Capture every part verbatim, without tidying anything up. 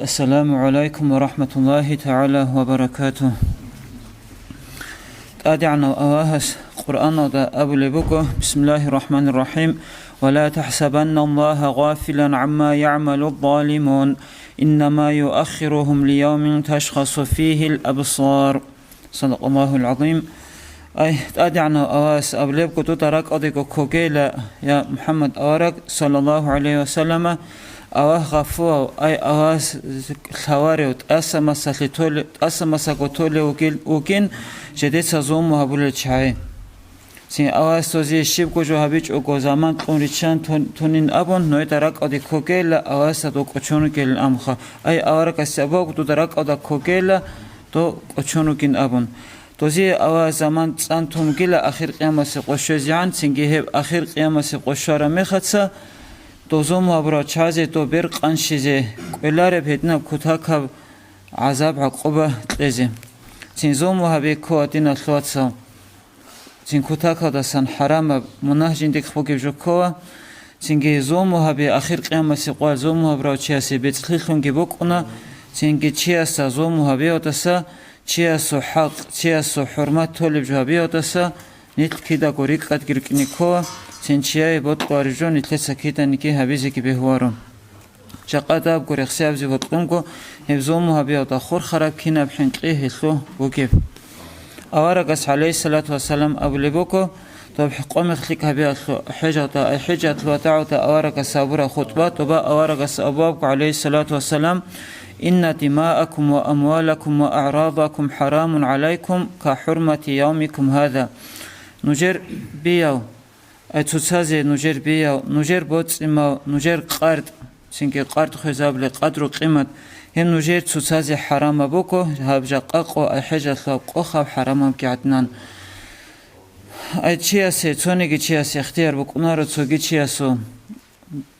Ассаламу гӀалайкум ва рахӀматуллагьи тагӀала ва баракатугь. ТӀадегӀанав Аллагьас Къуръаналда абулеб буго: «Бисмиллагьир рахӀманир рахӀим. Ва ла тахӀсабанналлагьа гъафилан гӀамма ягӀмалу ззалимун. Иннама юаххиругьум лиявмин ташхасу фигьил абсар». Садакъаллагьул гӀазим. Ай, ТӀадегӀанав Аллагьас абулебго, дуда ракӀалдего ккогейила, я МухӀаммад авараг, саллаллагьу гӀалайгьи ва саллама, Аллагь гъафуав, ай, Аллагьас лъаварев, тӀаса-масалъе толе-, тӀаса-масаго толев вугил-, вугин, жидеца зулму гьабулел чагӀи. Цин Аллагьас дозие щибго жо гьабичӀого, заман кьун риччан тун-, тунин абун, нужеда ракӀалде ккогейила, Аллагьасда дов кӀочон ругелин абунха. Ай, аварагасде абуго, дуда ракӀалда ккогейила, дов кӀочон ругин абун. Дозие Аллагьас заман цӀан тун бугила ахир къиямасе къо щвезегӀан, цинги гьеб ахир къиямасе къо щвараб мехаца, дов зулму гьабурал чагӀазе дов бер къанщизе кӀвелареб гьединаб кутакаб гӀазаб-гӀакъуба кьезе. Цин зулму гьабе ккола, диналъул вацал. Цин кутакалдасан хӀарамаб, мунагь жиндихъ бугеб жо ккола. Цинги зулму гьабе ахир къиямасе къвал зулму гьабурав чиясе бецӀлъилъунги букӀуна. Цинги чиясда зулму гьабиялдаса чиясул хӀакъ, чиясул хӀурмат толеб жо гьабиялдаса нилъ кидаго рикӀкӀадги рукӀине ккола, цин чияе бокьулареб жо нилъеца киданиги гьабизеги бегьуларо. Жакъа дабго рехсиябзи бокьунго, гьеб зулму гьабиялда хурхараб кинаб хӀинкъи гьелъул бугеб. Аварагас, гӀалайгьиссалату вассалам, абулеб буго, доб къо-мех лъикӀ гьабиялъул хӀежалда, ай, хӀижатул вадагӀалда аварагас абураб хутӀба, доба аварагас абуабго, гӀалайгьиссалату вассалам: «Инна димаакум ва амвалакум ва аърадакум хӀарамун гӀалайкум ка хӀурмати явмикум гьаза». Нужер бияв, ай, цоцазе нужер бияв, нужер боцӀимав, нужер къартӀ, цинги къартӀ хвезабулеб къадру-къимат, гьеб нужер цоцазе хӀарамаб буго, гьаб жакъа къо, ай, хӀежалъул къо гьаб хӀарамабги гӀадинан. Ай, чиясе, цониги чиясе ихтияр букӀунаро цоги чиясул.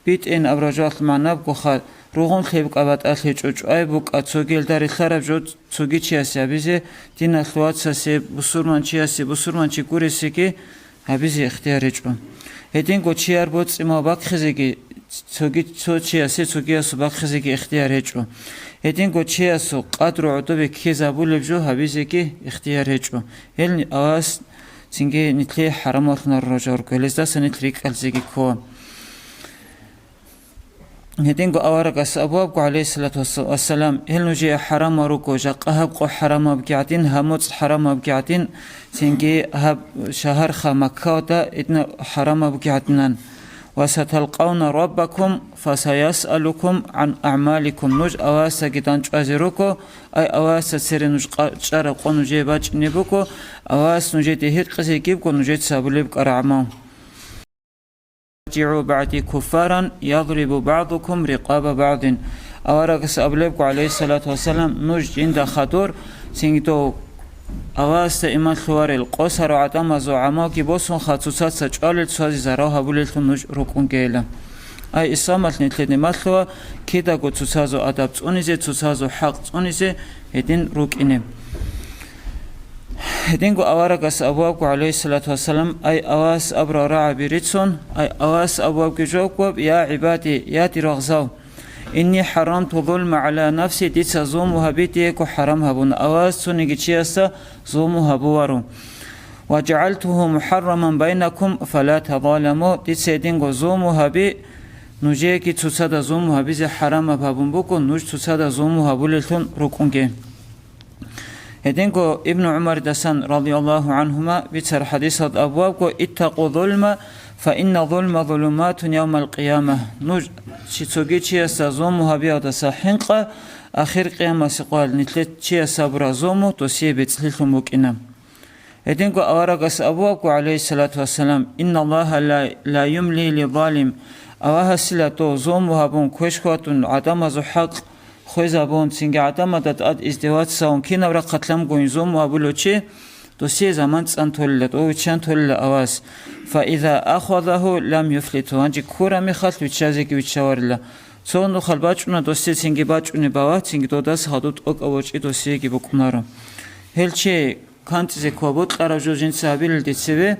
БитӀин абураб жоялъул магӀна бугоха, ругъун лъебкӀа батӀалъи чӀучӀай букӀа, цогиялда релълъараб жо цоги чиясе гьабизе, диналъул вацасе, бусурманчиясе бусурманчи гуресеги гьабизе ихтияр гьечӀо. Гьединго чияр боцӀимал бахъизеги, цоги цо чиясе цогиясул бахъизеги ихтияр гьечӀо. Гьединго чиясул къадру гӀодобе ккезабулеб жо гьабизеги ихтияр гьечӀо. Гьел Аллагьас цинги нилъее хӀарамалъунарурал жо руго, гьелездаса нилъ рикӀкӀалъизеги ккола. Гьединго аварагас абуабго, гӀалайгьиссалату вассалам: «Гьел нужее хӀарамал руго, жакъа гьаб къо хӀарамабги гӀадин, гьаб моцӀ хӀарамабги гӀадин, цинги гьаб шагьарха Маккаялда гьединаб хӀарамабги гӀадинан. Ва саталкъавна раббакум, фасаясъалукум гӀан аъмаликум». Нуж Аллагьасдаги дандчӀвазе руго, ай, Аллагьасда цере нуж къа-, чӀараб къо нужее бачӀине буго, Аллагьас нужеде гьикъизе гибго нужеца гьабулеб кӀара гӀамал. «РжигӀу багӀди куффаран, ядрибу багӀдукум рикъаба багӀдин». Аварагас абулебго, гӀалайгьиссалату вассалам, нуж жинда хадур, цинги дов Аллагьасда иман лъуварел, къосарал гӀадамазул гӀамалги босунха, цоцаца чӀвалел, цоцазе зарал гьабулеллъун нуж рукӀунгейилан. Ай, исламалъ нилъеде малъула кидаго цоцазул адаб цӀунизе, цоцазул хӀакъ цӀунизе гьедин рукӀине. Гьединго аварагас абуабго, гӀалайгьиссалату вассалам: «Ай, Аллагьас абурал рагӀаби рицун, ай, Аллагьас абуабги жаваб, я гӀибади, я дир вагъзал, инни хӀарамту зулма гӀала нафси, дица зулму гьаби диего хӀарам гьабуна, Аллагьас цониги чиясда зулму гьабуваро. Ва жагӀалтугьу мухӀарраман байнакум, фала тазаламу, дица гьединго зулму гьаби, нужееги цоцада зулму гьабизе хӀарамаб гьабун буго, нуж цоцада зулму гьабулеллъун рукӀунге». Гьединго Ибну ГӀумардасан, радияллагьу гӀанхума, бицар хӀадисалда абуабго: «Иттакъу зулма, фа инна зулма зулуматун явмал къияма». Нуж чи цоги чиясда зулму гьабиялдаса хӀинкъа, ахир къиямасе къвал нилъе чияс гьабураб зулму досие бецӀлъилъун букӀина. Гьединго аварагас абуабго, гӀалайгьиссалату вассалам: «Инналлагьа ла, ла юмли ли залим». Аллагьасила дов зулму гьабун, квеш хьвадун, гӀадамазул хӀакъ хвезабун, цинги гӀадамазда тӀад издеваться гьабун, кинаб рахъалъ гьабун зулму гьабулев чи, досие заман цӀан толила, дов виччан толила Аллагьас. «Фа иза ахазагьу лам юфлиту», гьанже ккураб мехалъ виччазеги виччаварила. Цо нухалъ бачӀуна досие, цинги бачӀунеб бала, цинги додаса гьадуб тӀокӀав ворчӀи досиеги букӀунаро. Гьел чи кантӀизе ккола, бокьараб жо жинца гьабилелде цеве,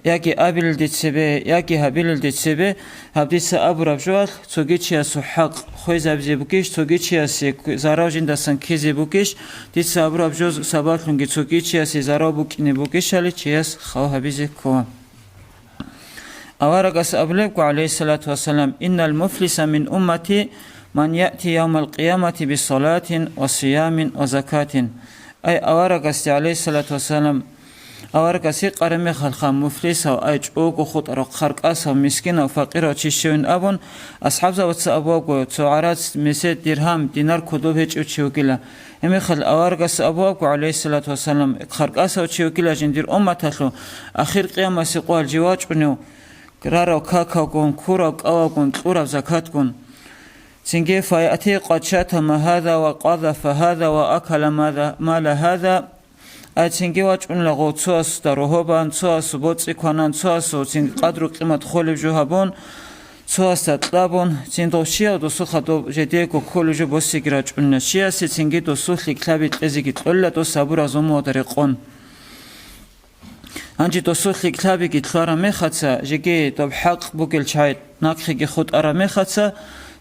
яги абилелде цебе, яги гьабилелде цебе, гьаб дица абураб жоялъ цоги чиясул хӀакъ хвезабизе бугищ, цоги чиясе зарав жиндасан ккезе бугищ, дица абураб жо сабаблъунги цоги чиясе зарав букӀине бугищали чияс хал гьабизе ккола. Аварагас абулебго, гӀалейхиссалату вассалам: «Иннал муфлиса мин уммати ман яъти явмал къиямати бисалатин ва сиямин ва закатин». Ай аварагасде, гӀалейхиссалату вассалам, аварагас гьикъараб мехалха, муфлисав, ай чӀого хутӀарав, хъаркӀасав, мискинав, факъирав чи щивин абун, асхӀабзабаца абуабго, цо гӀарац, месед, диргьам, динар кодоб гьечӀев чи вугила. Гьебмехалъ аварагас абуабго, гӀалейхиссалату вассалам, хъаркӀасав чи вугила жиндир умматалъул ахир къиямасе къоялъ жив вачӀунев, рарав какавгун, ккурав кӀававгун, кьурав закатгун. Цинги: «Фаяти къад шатама гьаза ва къазафа гьаза ва акала маза-, мала гьаза». Ай цинги вачӀунила гъов цоясда рогьобан, цоясул боцӀи кванан, цоясул цинги къадру-къимат холеб жо гьабун, цоясда кьабун, цин дов щияв досухъа доб жедего кколеб жо босиги рачӀунила, щиясе цинги досул лъикӀлъаби кьезеги кьолила дос гьабураб зумуялда рекъон. Гьанже досул лъикӀлъабиги лъугьараб мехаца, жеги доб хӀакъ бугел чагӀи нахъеги хутӀараб мехаца,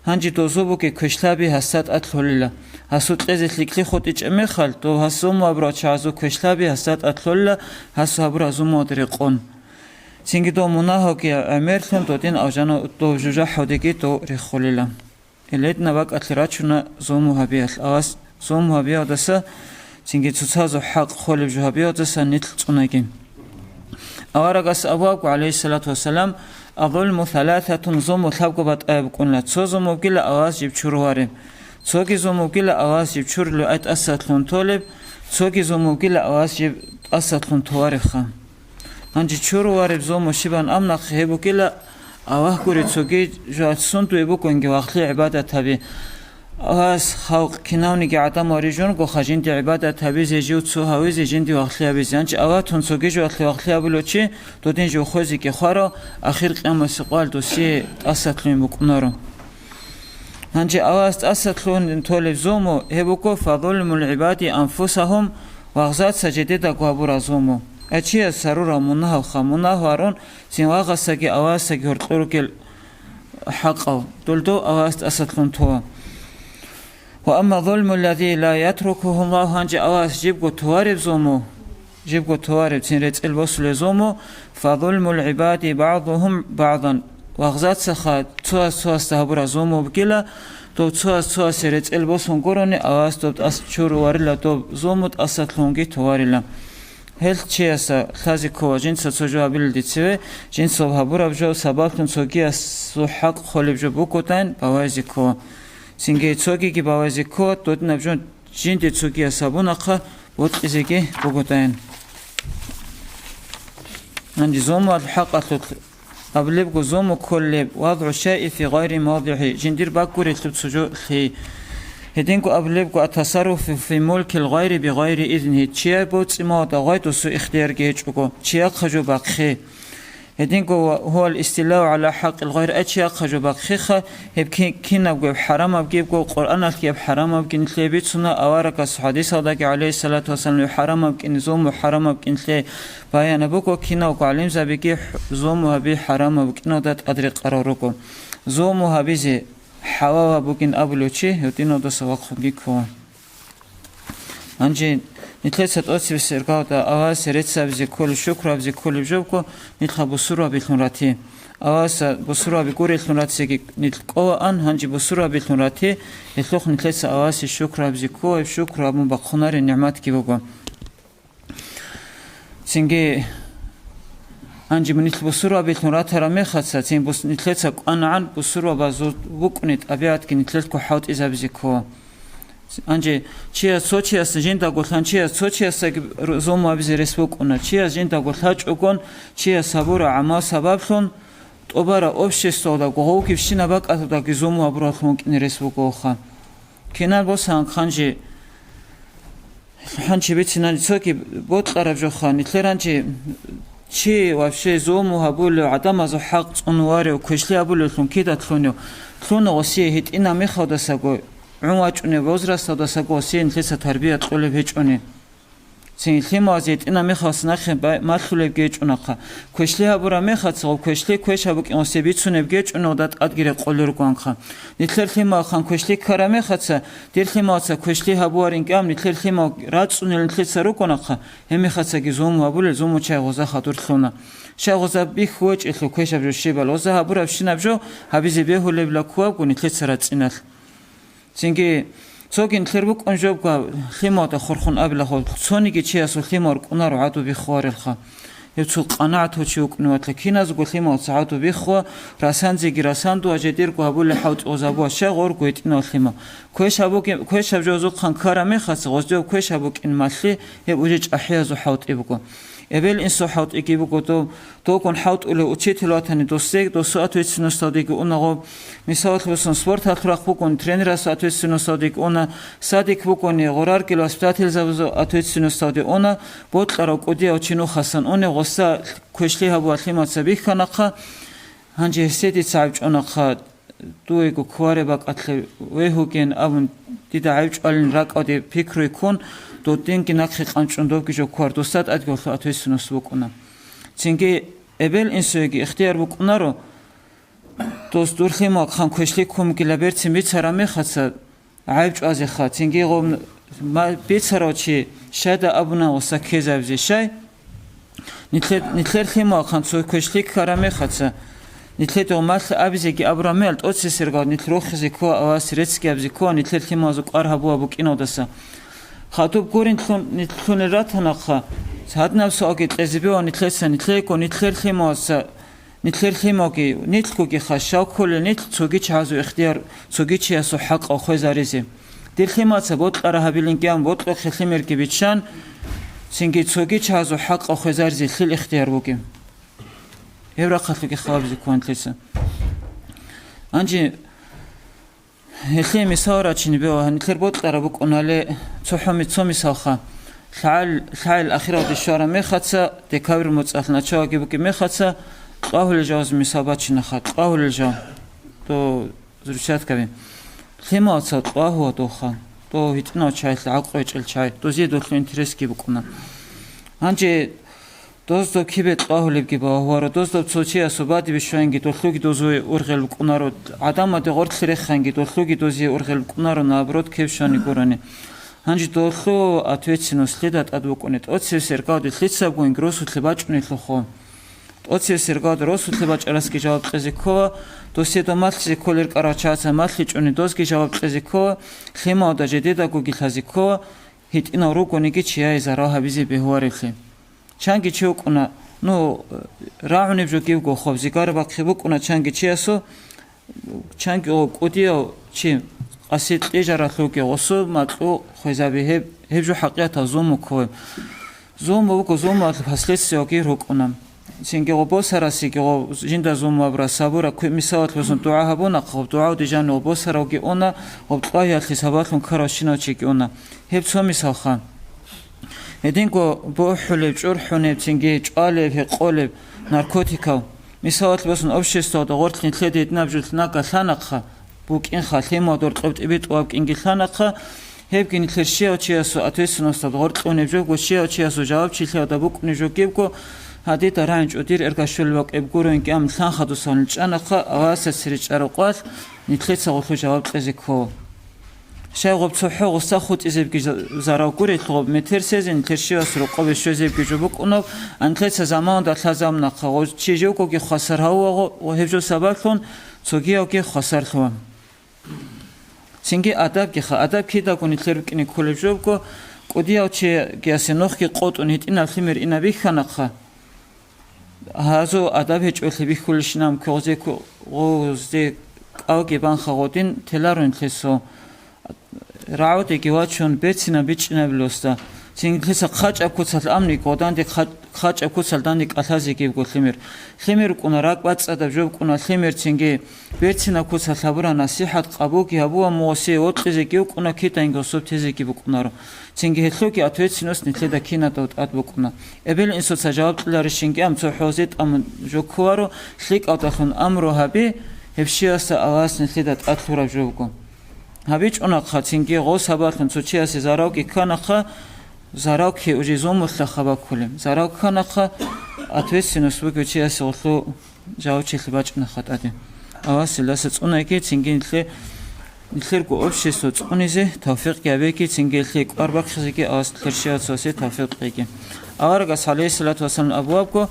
гьанже дозул бугеб квешлъаби гьасда тӀад лъолила. Гьасул кьезе лъикӀлъи хутӀичӀеб мехалъ, дов гьас зуму гьабурал чагӀазул квешлъаби гьасда тӀад лъолила, гьас гьабураб зумуялда рекъон. Цинги дов мунагьалги гӀемерлъун додин алжана дов жужахӀалдеги дов рехулила. Гьединаб бакӀалъе рачуна зулму гьабиялъ, авас зулму гьабиялдаса цинги цоцазул хӀакъ холеб жо гьабиялдаса нилъ цӀунаги. Аварагас абуабго, гӀалейхиссалату вассалам: «Аззулму саласатун», зулму лъабго батӀаяб букӀуна. Цо зулму бугила авас жиб чурувареб, цоги зулму бугила авас жиб чурулев ай тӀасалъун толеб, цоги зулму бугила авас жиб тӀасалъун товаребха. Гьанже чурувареб зулму щибан абунахъе гьеб бугила, Аллагь гури цоги жо сундуе букӀунги вахлъи гӀибадат гьаби. Аллагьас халкъ кинавниги гӀадамал рижунгоха жинде гӀибадат гьабизе, жив цо гьавизе, жинде вахлъи гьабизе. Гьанже Аллагьтун цоги жоялъе вахлъи гьабулев чи додин жо хвезеги хварав, ахир къиямасе къоялъ досие тӀасалъугьин букӀунаро. Гьанже Аллагьас тӀасалъугьин толеб зулму гьеб буго: «Фазулмул гӀибади анфусагьум», вагъзаца жедедаго гьабураб зулму. А чияс гьарураб мунагьалха, мунагь гьарун, цин вагъасаги Аллагьасаги гьоркьор ругел хӀакъал, дулдул Аллагьас тӀасалъугьин тола. «Ва амма зулму ллази ла ятрукугьу Аллагь», гьанже Аллагьас жибго товареб зулму, жибго товареб цин рецӀел босулеб зулму, «фазулмул гӀибади багӀзугьум багӀзан», вагъзацаха цояс цоясда гьабураб зулму бугила, дов цояс цоясе рецӀел босун гурони, Аллагьас доб тӀас чуруварила, доб зулму тӀасалъугьинги товарила. Гьелъ чияса лъазе ккола жинца цо жо гьабилелде цеве, жинцал гьабураб жо сабаблъун цогиясул хӀакъ холеб жо бугодайин бавайзе ккола. Цинги цогиги бавайзе ккола, додинаб жо жинде цогияс гьабунахъа бокьизеги бугодайин. Гьанже зулмуялъул хӀакъалъулъ абулебго, зулму кколеб: «ВазгӀу шайи фи гъайри мавдигӀи», жиндир бакӀгурелъуб цо жо лъей. Гьединго абулебго: «Ат-тасарруфу фи мулкил гъайри би гъайри изнигьи», чияр боцӀи-малда гъай досул ихтиярги гьечӀого, чияхъа жо бахъе. Гьединго: «Ва гьувал истилау гӀала хӀакъил гъайр», ай чияхъа жо бахъеха, гьеб ки-, кинабго гьеб хӀарамаб гибго, Къуръаналъ гьеб хӀарамабги нилъее бицуна, аварагас хӀадисалдаги, гӀалейхиссалату вассалам, гьеб хӀарамаб кӀин, зулму хӀарамаб кӀин лъе баяна буго, киналго гӀалимзабиги хӀ-, зулму гьаби хӀарамаб кӀиналда тӀад рекъарал руго. Зулму гьабизе хӀалалаб бугин абулев чи гьединалдаса вахъунги ккола. Гьанже нилъеца тӀоцебесеб иргаялда Аллагьасе рецц абизе кколеб, шукру абизе кколеб жобго, нилъ гьаб бусурбабилъун рати. Аллагьас бусурбаби гурелъун ратиги нилъ кӀолаан, гьанже бусурбабилъун рати, гьелъухъ нилъеца Аллагьасе шукру абизе ккола, шукру абун бахъунареб нигӀматги буго. Цинги гьанже нилъ бусурбабилъун ратараб мехаца, цин бус-, нилъеца кӀванагӀан бусурбабазул букӀуни тӀабигӀатги нилъелъго хӀалтӀизабизе ккола. Гьанже чияс цо чиясда жиндаго лъан, чияс цо чиясдаги ру-, зулму гьабизе рес букӀуна. Чияс жиндаго лъачӀогон, чияс гьабураб гӀамал сабаблъун тӀубараб обществоялдаго, гъовгибщинаб бакӀалдаги зулму гьабураллъун вукӀине рес бугоха. Кинал босанхъанжи гьанчи бицинани цоги бокьараб жоха, нилъер гьанчи чи вообще зулму гьабулев, гӀадамазул хӀакъ цӀунуварев, квешлъи гьабулевлъун кида лъунев? Лъуна гъосие гьитӀина мехалдасаго, гӀун вачӀунев возрасталдасаго гъосие нилъеца тарбия кьолеб гьечӀони. Цин лъималаз гьитӀина мехалъ нахъе бай-, малъулебги гьечӀунахъа. Квешлъи гьабураб мехалъ гъоб квешлъи квеш гьабукӀин гъосе бицунебги гьечӀун гъода тӀадги рекъолел ругоанха. Нилъер лъималхъан квешлъи ккараб мехаца, дир лъималаца квешлъи гьабуарин кӀам, нилъер лъимал рацӀцӀунел нилъеца рукӀунахъа, гьеб мехацаги зулму гьабулел, зулмучай гъоза хадур лъуна. Щай гъоза бихьулечӀелъул квешаб жо щибал, гъоза гьабурабщинаб жо гьабизе бегьулебла ккуабго нилъеца рацӀцӀиналъ. Цинги, цоги нилъер букӀун жобго лъималда хурхун абилахъо, цониги чиясул лъимал рукӀунаро гӀаду биххуарелха. Гьев цо къанагӀат гьучи вукӀуневатла, киназго лъималца гӀаду биххуа, расанзеги расандуа, жедерго гьабулел хӀалтӀугъзабуа, щай гъорго гьитӀинав лъимал. Квеш гьабуги-, квешаб жо зухъан ккараб мехалъ, гъоздев квеш гьабукӀин малъи, гьеб уже чӀахӀиязул хӀалтӀи буго. Эбел-инсул хӀалтӀиги буго дов, довгун хӀалтӀулев учитель ватани досде, досу ответственносталдеги уна гъоб. Мисалалъе босун, спорталъ рахъ бугони, тренерасул ответственносталдеги уна, садик бугони, гъораргил воспитательзабазул ответственносталде уна, бокьарав кӀудияв чи нухасан уни, гъоса квешлъи гьабуа лъимаца бихьанахъа, гьанже гьесде дица гӀайб чӀунахъа, дуего кквареб бакӀалъе вегьуген абун, дида гӀайб чӀвалин ракӀалде пикруй ккун, додинги нахъе къанчӀун добги жо кквар, досда тӀадги гъолъул ответственность букӀуна. Цинги эбел-инсуеги ихтияр букӀунаро, дос дур лъималхъан квешлъи ккун бугила берцин бицараб мехаца, гӀайб чӀвазеха, цинги гъов ма-, бицарав чи щайда абуна гъоса ккезабизе щай? Нилъер, нилъер лъималхъан цо квешлъи ккараб мехаца, нилъеда гъов малъа абизеги абураб мехалъ тӀоцесергал нилъ рохизе ккола, Аллагьасе реццги абизе ккола, нилъер лъималазул кӀвар гьабуа букӀиналдаса. Хадуб гурин лъун-, нилъ лъунел ратанахъа, гьадинаб суалги кьезе бегьула нилъеца, нилъего нилъер лъималаца Нилъер лъималги, нилъгогиха щал кколел нилъ цоги чагьазул ихтияр, цоги чиясул хӀакъав хвезаризе. Дир лъималаца бокьара гьабилин кӀиан бокьухъе лъимерги биччан, цинги цоги чагьазул хӀакъав хвезаризе лъил ихтияр бугеб? Гьеб рахъалъуги халабизе ккун лъица. Гьанже Гьелъие мисал рачине бегьа, нилъер бокьараб букӀунале цохӀо ми-, цо мисалха. ЛъагӀал-, лъагӀел ахиралде щвараб мехаца, декабрь моцӀалъ началаги букӀин мехаца, кьвагьулел жаваз мисал бачинаха, кьвагьулел жав, до взрывчаткаби. Лъималаца кьвагьуа доха, до гьитӀинав чай, гӀакълу гьечӀел чай, дозие долъул интересги букӀуна. Гьанже Доздо кибе кьвагьулебги багьуаро, доздо цо чиясул бадибе щванги, долъуги дозие ургъел букӀунаро, гӀадамаде гъорлъи реханги, долъуги дозие ургъел букӀунаро, наоборот, кеб щвани гурони. Гьанже долъу ответственность лъида тӀад букӀуни? ТӀоцевсергавде лъицабгоинги росулъе бачӀунелъухъо. ТӀоцевсергавде росулъе бачӀарасги жаваб кьезе ккола, досие дов малъизе кколел кӀарал чагӀаца малъичӀони дозги жаваб кьезе ккола, лъималда жедедагоги лъазе ккола, гьитӀинал ругониги чияе зарал гьабизе бегьуаревлъи. Чанги чи вукӀуна, ну, рагӀунеб жо гивго хоб, зигара бахъи букӀуна чанги чиясул, чанги о кӀудияв чи къаси кьижаралъуги гъосу макьу хвезаби гьеб, гьеб жо хӀакъиятал зулму ккола. Зулму буго, зулмуялъул последствиялги рукӀуна. Цинги гъо босарасеги гъо жинда зулму абурас гьабура, кве-, мисалалъе босун, дугӀа гьабуна, гъоб дугӀавде жанив гъо босаравги уна, гъоб кьвагьиялъе сабаблъун ккарав щинав чиги уна. Гьеб цо мисалха. Гьединго бухӀулеб, чӀурхӀунеб, цинги чӀвалеб, гьекъолеб, наркотикал. Мисалалъе босун, обществоялда гъорлъ нилъеда гьединаб жо нага лъанахъа, букӀинха, лъимал доркьоб тӀибитӀулаб кӀинги лъанахъа, гьебги нилъер щияв чиясул ответственносталда гъоркьунеб жого, щияв чиясул жавабчилъиялда букӀунеб жо гибго, гьадида рагӀинчӀо дир эргашулеб бакӀеб гуроинги, амма лъанха дусалин чӀанахъа, Аллагьасда цере чӀараб къвалъ нилъеца гъолъул жаваб кьезе ккола. Щай гъоб цохӀо гъоса хутӀизебги за-, зарал гурелъ, гъоб метер сезин лъерщивас рукъобе щвезебги жо букӀунаб, анлъеца заманалда лъазаб нахъа гъо-, чи живгоги хвасар гьавуа гъо-, гъо-, гьеб жо сабаблъун цогиявги хвасарлъуа. Цинги адабгиха, адаб кидаго нилъер рукӀине кколеб жобго, кӀудияв чиясе нухги къотӀун гьитӀинаб лъимер инаб бихьанахъа, Гьазул адаб гьечӀолъи бихьулищинаб ккозе ку-, гъозде кӀалги банха гъодин теларун лъесо. РагӀудеги вачун, берцинаб бичӀчӀинабилосда. Цин лъиса хъачӀаб куцалъ амни гъоданде хъа-, хъачӀаб куцалъ данде кӀалъазе гибго лъимер. Лъимер рукӀуна ракӀбацӀцӀадаб жо букӀуна лъимер цинги. Берцинаб куцалъ гьабура насихӀат къабулги гьабуа мугъосе вокьизеги вукӀуна, кидаинги гъособ тезеги букӀунаро. Цинги гьелъулги ответственность нилъеда кинадав тӀад букӀуна. Эбел-инсуца жаваб кьеларищинги ам цо хӀозе тӀамун жо кколаро, лъикӀалдалъун амру гьабе, гьеб щиваса Аллагьас нилъеда тӀад лъураб жо буго. ГьабичӀунахъа, цинги гъос гьабалъун цо чиясе заралги кканахъа, зарал кке уже зумулъа хабаккулеб. Зарал кканахъа, ответственность бугев чиясе гъолъу жавабчилъи бачӀунахъа тӀаде. Авасилдаса цӀунайги цинги нилъе-, нилъерго общество цӀунизе тавфикъги гьабеги, цинги нилъе кӀвар бахъизеги Авас нилъер щивацасе тавфикъ кьеги. Аварагас, гӀалейхиссалату вассалам, абуабго: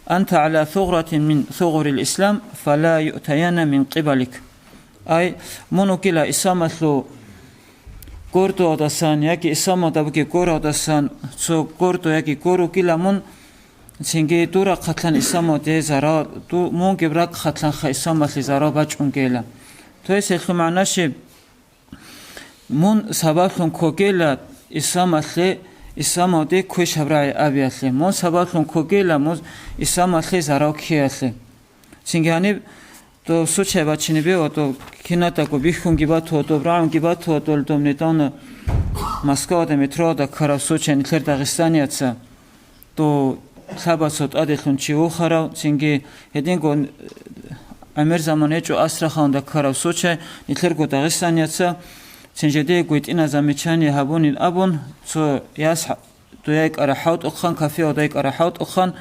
«Анта гӀала сугъратин мин сугъурил ислам, фала юътаяна мин къибалик». Ай, мун вукӀила исламалъул гордуялдасан яги исламалда бугеб горалдасан цо гордо яги гор вукӀила мун, цинги дур рахъалъан исламалде зарал, ду-, мунги ракӀалъанха исламалъе зарал бачӀунгейила. То есть гьелъул магӀна щиб? Мун сабаблъун ккогейила исламалъе, исламалде квешаб рагӀи абиялъе. Мун сабаблъун ккогейила мун исламалъе зарал ккеялъе. Цинги гьаниб дов случай бачине бегьа, дов кинатаго бихьунги батуа, дов рагӀунги батуа, дол дов недавно Москвада метрода ккарав случай, нилъер дагъистанияца, дов лъабацав тӀаделъун чи вухарав, цинги гьединго гӀемер заман гьечӀо Астраханда ккарав случай, нилъерго дагъистанияца, цин жеде гьитӀина замечание гьабунин абун, цо яс Дуяй кӀара хӀалтӀухъан, кафеялдай кӀара хӀалтӀухъан,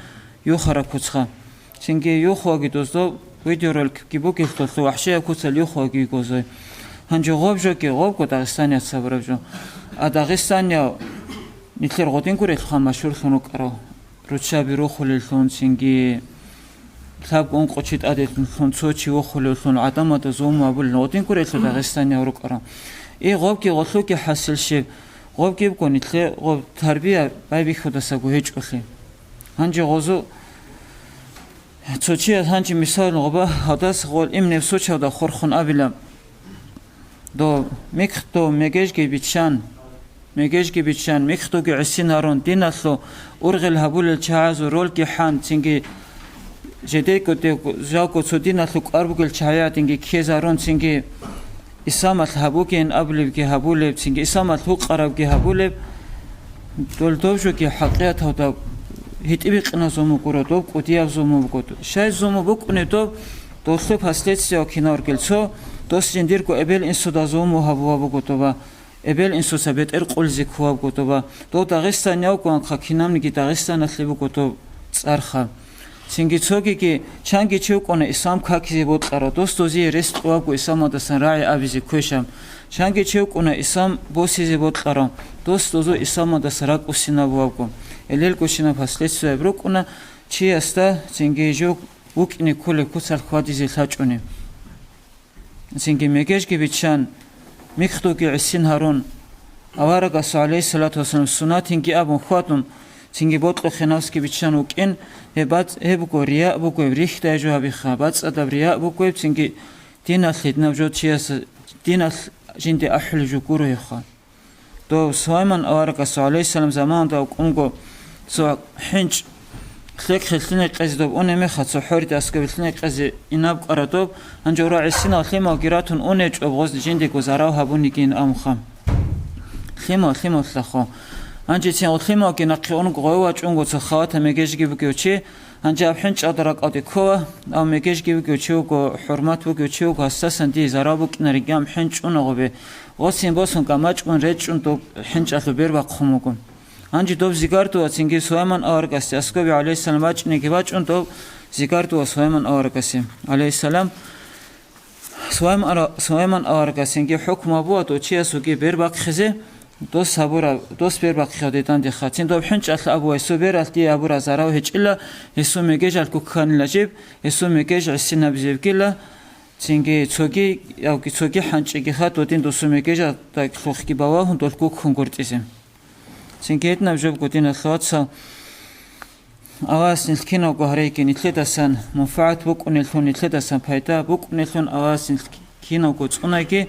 юхара куцха. Цинги юхваги доздо видеороликги бугелъулъ вахӀшияб куцал юхваги гозой. Гьанже гъоб жоги, гъобго дагъистанияц сабураб жо. А дагъистанияв нилъер гъодин гурелъухъан машгьурлъун рукӀарал. Руччаби рухулеллъун, цинги лъабго-ункъо чи тӀадегӀанлъун цо чи вохулевлъун, гӀадамада зулму гьабулел гъодин гурелъул дагъистанияв рукӀарал. И гъобги гъолъуги хӀасил щиб, гъобги буго нилъе гъоб тарбия байбихьудасаго гьечӀолъи. Гьанже гъозу цо чияс гьанже мисаллъун гъоба гьадас гъол имнеб сочавда хурхун абила. Дов микхдов мегежги биччан, мегежги биччан, микхдовги гӀисинарун, диналъу ургъел гьабулел чагӀазул ролги хӀан, цинги жедейго дев жалго цо диналъу кӀвар бугел чагӀиятинги ккезарун, цинги исламалъ гьабугейин абулебги гьабулеб, цинги исламалъ гьукъарабги гьабулеб, дол дов жоги хӀакъияталда гьитӀибикъиназул мугуро, дов кӀудиябзул мугуро. Щай зулму букӀунеб доб, долъе последствиял кинал ругел цо, дос жиндирго эбел-инсуда зулму гьабуа буго доба, эбел-инсуца бетӀер къулизе ккуа буго доба, дов Дагъистан явгоанха кинабниги Дагъистаналъе буго доб цӀарха. Цинги цогиги, чанги чи вукӀуна ислам какизе бокьарав, дос дозие рес кьуабго исламалдасан рагӀи абизе квешаб. Чанги чи вукӀуна ислам босизе бокьарав, дос дозу исламалдаса ракӀусинабуабго. Элелгощинаб последствияб рукӀуна, чиясда цинги жо вукӀине кколеб куцалъ хьвадизе лъачӀунеб. Цинги мегежги биччан, микхдуги гӀисин гьарун, аварагасул, гӀалейхиссалату вассалам, суннатинги абун хьвадун, цинги бокьухъе навсги биччан вукӀин, гьеб бацӀ-, гьеб буго, рияъ бугеб, рихьдай жо гьабиха, бацӀцӀадаб рияъ бугеб, цинги диналъе, динаб жо чияс диналъ жинде ахӀулеб жо гуро гьебха. Дов Сулайман аварагасул, гӀалейхиссалам, заманалда вукӀунго цо хӀинчӀ лъехъе лъине къезе доб унеб мехалъ, цо хӀоридасго лъине къезе инаб кӀара доб, гьанже гьура гӀисинал лъималги ратун унечӀо гъозде жиндего зарал гьабунигин амха. Лъимал, лъималлъахо. Гьанже цин гъо лъималги нахъе унго гъой вачӀунго цо халата мегежги бугев чи, гьанже аб хӀинчӀалда ракӀалде ккола, ав мегежги вугев чи вуго, хӀурмат бугев чи вуго, гьасдасан дие зарал букӀинариги аб хӀинчӀ уна гъобе. Гъосин босун гамачӀун речӀчӀун доб хӀинчӀалъул бер бахъун вуго. Гьанже доб зигардула цинги Сулайман аварагасде аскоби гӀалейхиссалам вачӀинеги вачӀун доб зигардула Сулайман аварагасе, гӀалейхиссалам. Сулайман ара-, Сулайман аварагасинги хӀукму гьабуа дов чиясулги бер бахъизе, дос гьабура-, дос бер бахъиха дедандеха. Цин доб хӀинчӀалъ абуа, гьесул бералъ дие гьабура зарав гьечӀила, гьесул мегежалъго кканила жиб, гьесул мегеж гӀисинабизе вугила, цинги цоги, явги цоги хӀанчӀигиха додин досул мегежалда лъухъги бавагьун долъ гуккун гуртӀизе. Цинги гьединаб жобго, диналъул вацал, Аллагьас нилъ киналго гьарейги нилъедасан мунфагӀат букӀунеллъун, нилъедасан пайда букӀунеллъун Аллагьас нилъ киналго цӀунайги,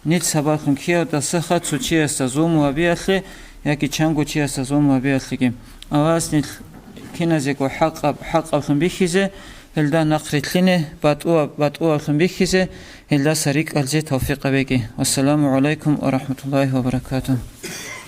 нилъ сабаблъун ккеялдасаха цо чиясда зулму гьабиялъе яги чанго чиясда зулму гьабиялъеги. Аллагьас нилъ киназего хӀакъаб хӀакъаблъун бихьизе, гьелда нахърилълъине, батӀуаб батӀуаблъун бихьизе, гьелдаса рикӀкӀалъизе тавфикъ гьабеги. Вассаламу гӀалайкум ва рахӀматуллагьи ва баракатугь.